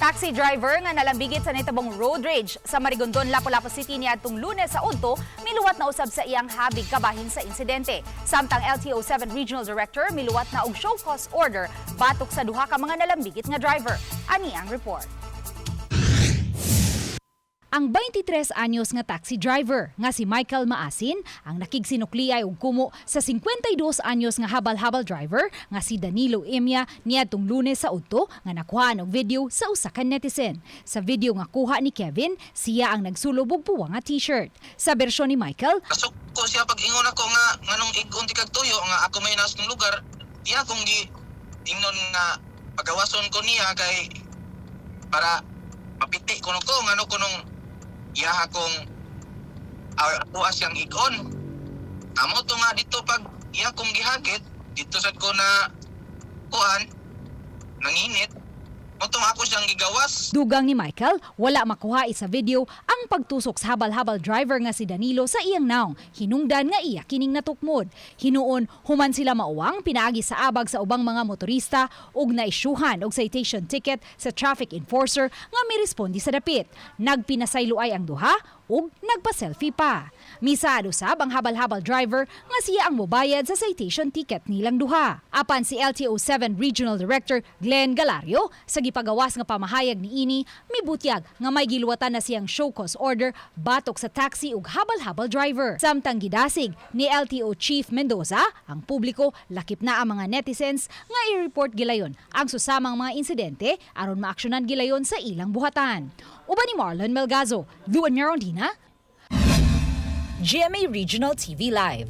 Taxi driver nga nalambigit sa nahitabong road rage sa Marigondon, Lapu-Lapu City niadtong Lunes sa udto, miluwat na usab sa iyang habig kabahin sa insidente. Samtang LTO 7 Regional Director miluwat na og show cause order batok sa duha ka mga nalambigit nga driver. Ani ang report. Ang 23 anyos nga taxi driver nga si Michael Maasin ang nakigsinukliay og kumo sa 52 anyos nga habal-habal driver nga si Danilo Emia niadtong Lunes sa udto nga nakuhaan og video sa usa ka netizen. Sa video nga kuha ni Kevin, siya ang nagsulob og puwa nga t-shirt. Sa bersyon ni Michael, Kasuko siya pag ingon ako nga nganong igon ti kag tuyo nga ako may nas ng lugar, iya kong gi ingnon nga pagawason ko niya kay para mapiti kuno ko ngano kunong iya kong ako siyang igon amo to nga dito pag iya kong gihagit dito sad ko na kuan nanginit mo ako siyang gigawas. Dugang ni Michael, wala makuha sa video ang pagtusok sa habal-habal driver nga si Danilo sa iyang naong, hinungdan nga iya kining natukmod. Hinuon, human sila mauwang pinaagi sa abag sa ubang mga motorista ug naisyuhan og citation ticket sa traffic enforcer nga miresponde sa dapit. Nagpinasayloay ang duha ug nagpa-selfie pa. Misaad usab ang habal-habal driver nga siya ang mobayad sa citation ticket nilang duha. Apan si LTO 7 Regional Director Glenn Galario sa gipagawas nga pamahayag niini, mibutyag nga may giluwatan na siyang show cause order batok sa taxi ug habal-habal driver. Samtang gidasig ni LTO Chief Mendoza ang publiko, lakip na ang mga netizens, nga i-report gilayon ang susamang mga insidente aron maaksyonan gilayon sa ilang buhatan. Uban ni Marlon Melgazo, Luan Merondina, GMA Regional TV Live.